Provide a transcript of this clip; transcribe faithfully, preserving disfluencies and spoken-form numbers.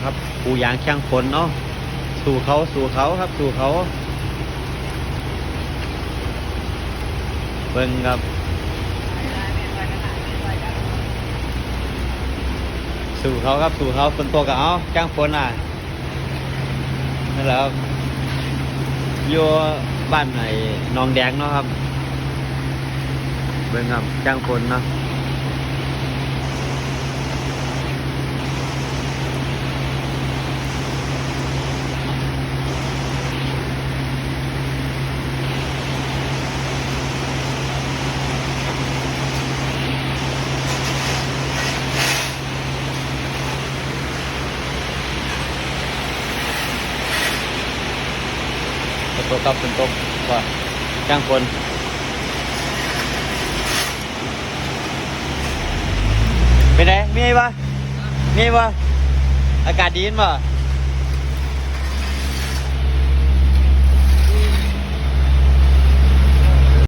ครับ ปูยางแข่งฝนเนาะ สู้เขา สู้เขาครับ สู้เขา เบิ่งครับ สู้เขาครับ สู้เขา ฝนตกก็เอา แข่งฝนอ่ะ นั่นแหละครับ อยู่บ้านไอ้หนองแดงเนาะครับ เบิ่งครับ แข่งฝนเนาะ ฝนตกครับ ฝนตก ก็จ้างฝน เป็นไง มีบ่ มีบ่ อากาศดีบ่